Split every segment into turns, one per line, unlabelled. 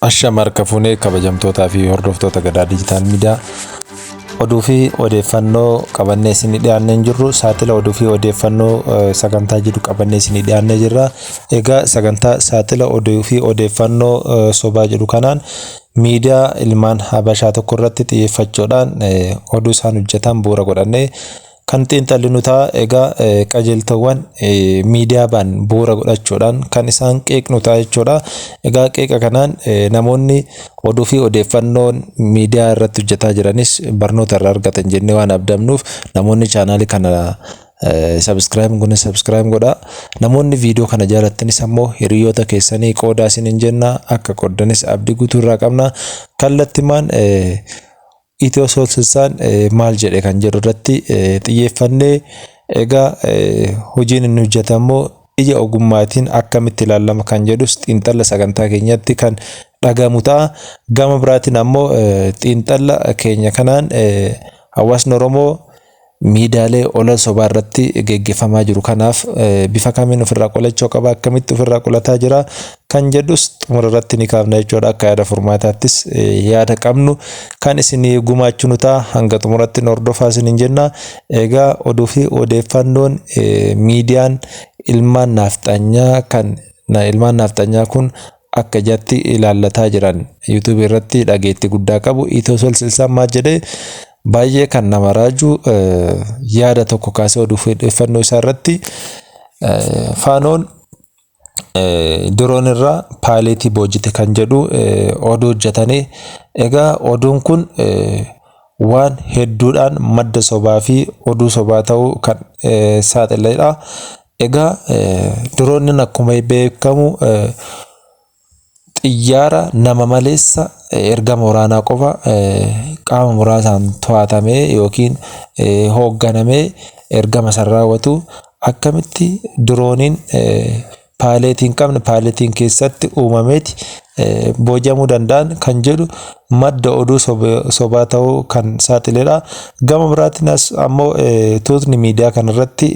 Ashama harka fuunee kabajamtootaa fi hordoftoota Gadaa Diijitaal Miidiyaa oduu fi odeeffannoo qabannee isinii dhiyaannee hin jirru saaxila oduu fi odeeffannoo sagantaa jedhu qabannee isinii dhiyaannee jirra. Egaa sagantaa saaxila oduu fi odeeffannoo sobaa jedhu kanaan miidiyaa ilmaan Habashaa tokko irratti xiyyeeffachuudhaan oduu isaan hojjetan bu'uura godhannee kan xiinxallinu ta'a. Egaa qajeeltowwan miidiyaa baan bu'uura godhachuudhaan kan isaan qeeqnu ta'a jechuudha. Egaa qeeqa kanaan namoonni oduu fi odeeffannoon miidiyaa irratti hojjetaa jiranis barnoota irraa argatan jennee waan abdannuuf namoonni chaanaalii kana subscribe goone subscribe godhaa. Namoonni viidiyoo kana jaalattanis ammoo hiriyoota keessanii qoodaa isiniin jenna. Akka qooddanis abdii guutuu irraa qabna. Kallattimaan Itiyoo Soolsissaan maal jedhe kan jedhu irratti xiyyeeffannee egaa hojiin inni hojjete ammoo ija ogummaatiin akkamitti ilaalama kan jedhus xiinxalla sagantaa keenyatti kan dhagamu ta'a. Gama biraatiin ammoo xiinxalla keenya kanaan hawaasni Oromoo miidiyaalee olola sobaa irratti geggeeffamaa jiru kanaaf bifa kamiin ofirraa qolachuu qaba, akkamitti ofirraa qolataa jira kan jedhus xumura irratti ni kaafna jechuudha. Akka yaada furmaataattis yaada qabnu kan isinii gumaachinu ta'a. Hanga xumuratti nu hordofaa isiniin jenna. Egaa oduu fi odeeffannoon miidiyaan ilmaan naafxanyaa kan ilmaan naafxanyaa kun akka ijatti ilaallataa jiran yuutuubii irratti dhageettii guddaa qabu. Itiyoo Solsilsaan maal jedhee baay'ee kan nama raaju yaada tokko kaasee oduu fi odeeffannoo isaa irratti faanoon diroon irraa paayileetii boojite kan jedhu oduu hojjetanii. Egaa oduun kun waan hedduudhaan madda sobaa fi oduu sobaa ta'uu kan saaxiledha. Egaa diroonni akkuma beekamu xiyyaara nama maleessa ergama waraanaa qofa qaama muraasaan to'atamee yookiin hoogganamee ergama san raawwatu akkamitti dirooniin paayileetii hin qabne paayileetiin keessatti uumameeti booji'amuu danda'an kan jedhu madda oduu sobaa ta'uu kan saaxiledha. Gama biraatiin as ammoo tuutni miidiyaa kanarratti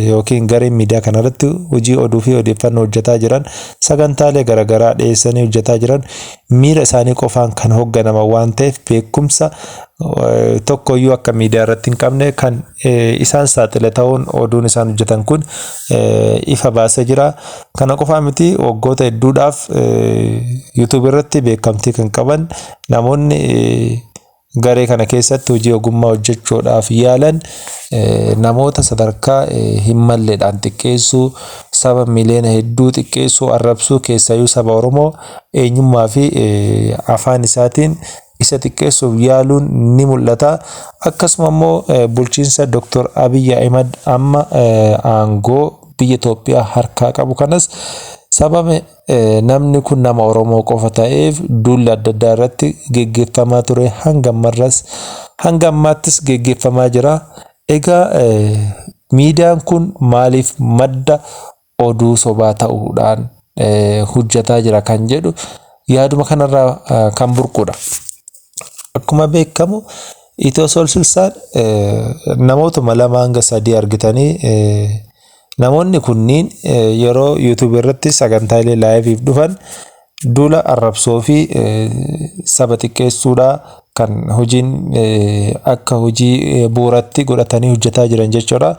yookiin gareen miidiyaa kanarratti hojii oduu fi odeeffannoo hojjetaa jiran sagantaalee garaagaraa dhiyeessanii hojjetaa jiran miira isaanii qofaan kan hoogganaman waan ta'eef beekumsa tokkoyyuu akka miidiyaa irratti hin qabne kan isaan saaxile ta'uun oduun isaan hojjetan kun ifa baasee jira. Kana qofaa miti, waggoota hedduudhaaf yuutuub irratti beekamtii kan qaban namoonni garee kana keessatti hojii ogummaa hojjechuudhaaf yaalan namoota sadarkaa hin malleedhaan xiqqeessuu, saba miliyoona hedduu xiqqeessuu, arrabsuu, keessayyuu saba Oromoo eenyummaa fi afaan isaatiin isa xiqqeessuuf yaaluun ni mul'ata. Akkasuma immoo bulchiinsa Dr. Abiy Ahimad amma aangoo biyya Itoophiyaa harkaa qabu kanas sababa namni kun nama Oromoo qofa ta'eef duulli adda addaa irratti geggeeffamaa ture hanga ammarras hanga ammaattis geggeeffamaa jira. Egaa miidiyaan kun maaliif madda oduu sobaa ta'uudhaan hojjetaa jira kan jedhu yaaduma kanarraa kan burqudha. Akkuma beekamu Itiyoo Solsilsaan namootuma 2 hanga 3 argitanii namoonni kunniin yeroo yuutuubii irratti sagantaalee laayiviif dhufan duula arrabsoo fi saba xiqqeessuudha kan hojiin akka hojii bu'uuratti godhatanii hojjetaa jiran jechuudha.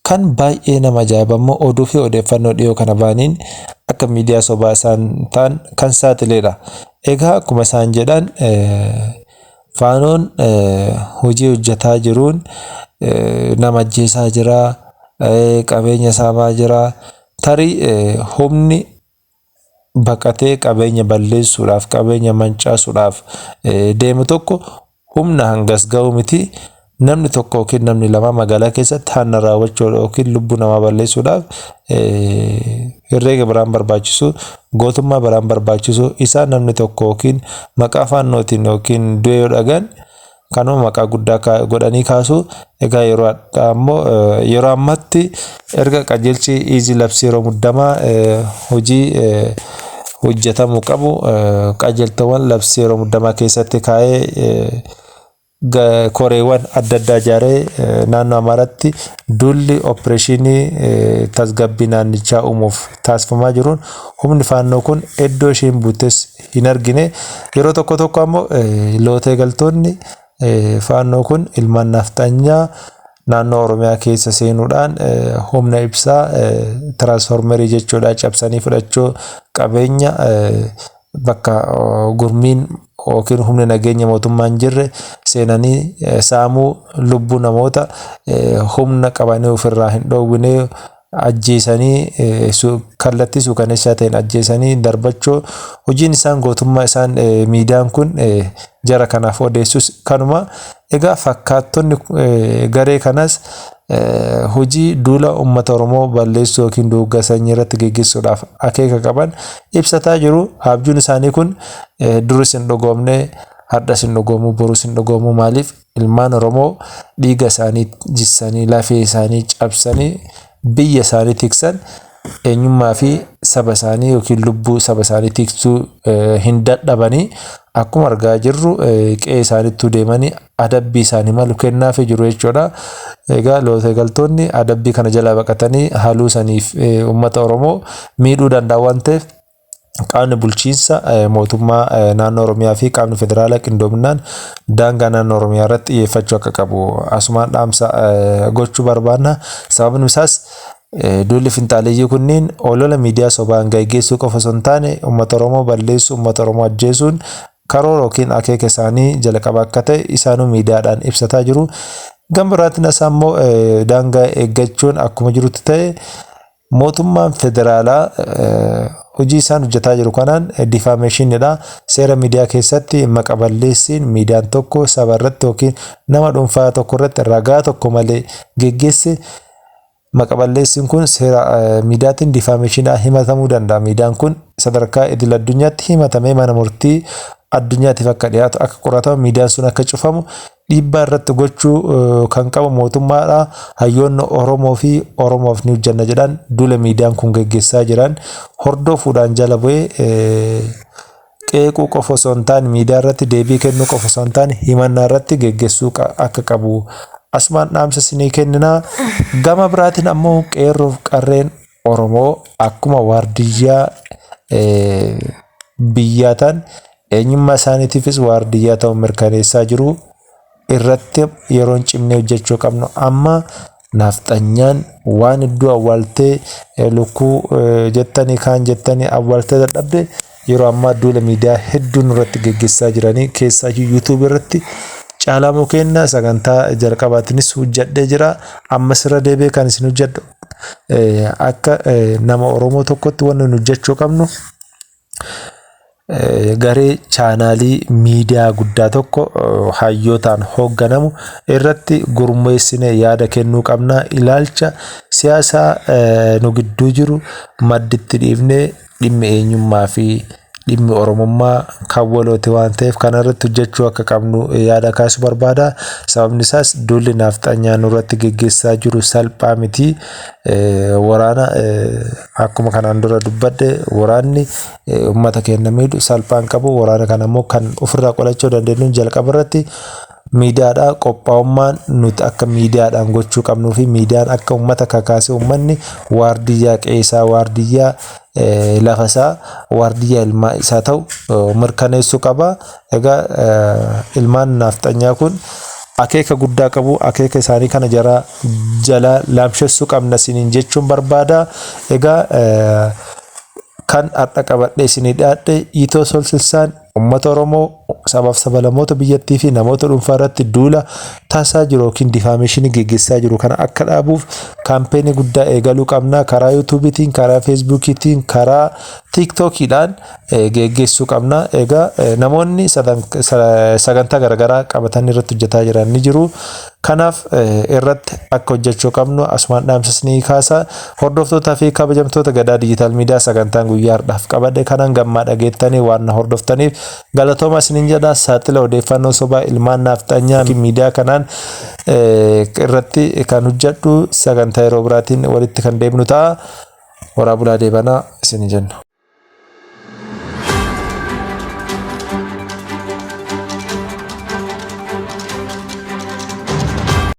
Kan baay'ee nama ajaa'ibu ammoo oduu fi odeeffannoo dhiyoo kana ba'aniin akka miidiyaa sobaa isaan ta'an kan saaxiledha. Egaa akkuma isaan jedhan faanoon hojii hojjetaa jiruun nama ajjeesaa jira, qabeenya saamaa jira. Tarii humni baqatee qabeenya balleessuudhaaf, qabeenya mancaasuudhaaf deemu tokko humna hangas ga'u miti. Namni tokko yookiin namni lama magaalaa keessatti hanna raawwachuu yookiin lubbuu namaa balleessuudhaaf herreega biraan barbaachisu, gootummaa biraan barbaachisu isaan namni tokko yookiin maqaa faannootiin yookiin du'e yoo dhagan kanuma maqaa guddaa godhanii kaasu. Egaa yeroo addaa ammoo yeroo ammatti erga qajeelchi iizii labsii yeroo muddamaa hojii hojjetamuu qabu qajeeltowwan labsii yeroo muddamaa keessatti kaa'ee koreewwan adda addaa ijaaree naannoo Amaaraatti duulli opereeshinii tasgabbii naannichaa uumuuf taasifamaa jiruun humni faannoo kun iddoo isheen buutes hin argine. Yeroo tokko tokko ammoo lootee galtoonni faannoo kun ilmaan nafxanyaa naannoo Oromiyaa keessa seenuudhaan humna ibsaa tiraansfoormerii jechuudha cabsanii fudhachuu qabeenya bakka gurmiin yookiin humni nageenya mootummaa hin jirre seenanii saamuu lubbuu namoota humna qabanii ofirraa hin dhoowwine ajjeesanii kallattii suukaneessaa ta'een ajjeesanii darbachuu hojiin isaan gootummaa isaan miidiyaan kun jara kanaaf odeessus kanuma. Egaa fakkaattonni garee kanas hojii duula uummata Oromoo balleessuu yookiin duuggaa sanyii irratti geggeessuudhaaf akeeka qaban ibsataa jiru. Abjuun isaanii kun duris hin dhugoomne, har'as hin dhugoomu, borus hin dhugoomu. Maaliif ilmaan Oromoo dhiiga isaanii jissanii lafee isaanii cabsanii biyya isaanii tiksan eenyummaa fi saba isaanii yookiin lubbuu saba isaanii tiksuu hin dadhabanii akkuma argaa jirru qe'ee isaaniittuu deemanii adabbii isaanii malu kennaafii jiru jechuudha. Egaa lootee galtoonni adabbii kana jalaa baqatanii haluu saniif uummata Oromoo miidhuu danda'a waan ta'eef qaamni bulchiinsa mootummaa naannoo Oromiyaa fi qaamni federaalaa qindoominaan daangaa naannoo Oromiyaa irratti xiyyeeffachuu akka qabu asumaan dhaamsa gochuu barbaanna. Sababni isaas duulli finxaaleeyyii kunniin olola miidiyaa sobaan gaggeessuu qofa osoo hin taane uummata Oromoo balleessuu, uummata Oromoo ajjeesuun karoora yookiin akeeka isaanii jalqaba akka ta'e isaanuu miidiyaadhaan ibsataa jiru. Gama biraatiin as ammoo daangaa eeggachuun akkuma jirutti ta'e mootummaan federaalaa hojii isaan hojjetaa jiru kanaan defamationidha. Seera miidiyaa keessatti maqa balleessiin miidiyaan tokko saba irratti yookiin nama dhuunfaa tokko irratti ragaa tokko malee geggeesse maqa balleessiin kun seera miidiyaatiin defamationaa himatamuu danda'a. Miidiyaan kun sadarkaa idil addunyaatti himatamee mana murtii addunyaatiif akka dhiyaatu akka qoratamu miidiyaan sun akka cufamu dhiibbaa irratti gochuu kan qabu mootummaadha. Hayyoonni Oromoo fi Oromoof ni hojjenna jedhan duula miidiyaan kun geggeessaa jiran hordofuudhaan jala bu'ee qeequu qofa osoo hin taane miidiyaa irratti deebii kennuu qofa osoo hin taane himannaa irratti geggeessuu akka qabu asumaan dhaamsa isinii kenninaa. Gama biraatiin ammoo qeerroof qarreen Oromoo akkuma waardiyyaa biyyaa ta'an eenyummaa isaaniitiifis waardiyyaa ta'uun mirkaneessaa jiru. Irratti yeroon cimnee hojjechuu qabnu amma nafxanyaan waan iddoo awwaaltee lukkuu jettanii kaan jettanii awwaaltee dadhabde yeroo ammaa duula miidiyaa hedduu nurratti geggeessaa jiranii keessaayyuu yuutuubii irratti Caalaa Mukeenna sagantaa jalqabaatiinis hojjedhee jira. Ammas irra deebi'ee kan isin hojjedhu akka nama Oromoo tokkotti wanni nu hojjechuu qabnu garee chaanaalii miidiyaa guddaa tokko hayyootaan hoogganamu irratti gurmeessine yaada kennuu qabna. Ilaalcha siyaasaa nu gidduu jiru madditti dhiifnee dhimmi eenyummaa fi dhimmi Oromummaa kan walooti waan ta'eef kana irratti hojjechuu akka qabnu yaada kaasuu barbaada. Sababni isaas duulli nafxanyaa nurratti geggeessaa jiru salphaa miti. Waraana akkuma kanaan dura dubbadhe waraanni uummata keenya miidhu salphaan qabu. Waraana kana immoo kan ofirraa qolachuu dandeenyu jalqaba irratti miidiyaadha. Qophaa'ummaan nuti akka miidiyaadhaan gochuu qabnuu fi miidiyaan akka uummata kakaasee uummanni waardiyyaa qe'eesaa, waardiyyaa lafasaa, waardiyyaa ilmaa isaa ta'u mirkaneessuu qaba. Egaa ilmaan nafxanyaa kun akeeka guddaa qabu. Akeeka isaanii kana jara jalaa laamshessuu qabna isiniin jechuun barbaada. Egaa kan har'a qabadhee isinii dhiyaadhe Itoo Solsilsaan uummata Oromoo sabaaf sablammoota biyyattii fi namoota dhuunfaa irratti duula taasisaa jiru yookiin defamation geggeessaa jiru kana akka dhaabuuf campaign guddaa eegaluu qabna. Karaa yuutuubiitiin, karaa feesbuukiitiin, karaa tiiktookiidhaan geggeessuu qabna. Egaa namoonni sagantaa garaagaraa qabatanii irratti hojjetaa jiran ni jiru. Kanaaf irratti akka hojjechuu qabnu asumaan dhaamsa isinii kaasa. Hordoftootaa fi kabajamtoota Gadaa Digital Media sagantaan guyyaa har'aaf qabadhe kanaan gammaa dhageettanii waan na hordoftaniif galatooma isiniin jedha. Saaxila odeeffannoo sobaa ilmaan nafxanyaa miidiyaa kanaan irratti kan hojjedhu sagantaa yeroo biraatiin walitti kan deemnu ta'a. Horaa bulaa deebanaa isin jenna.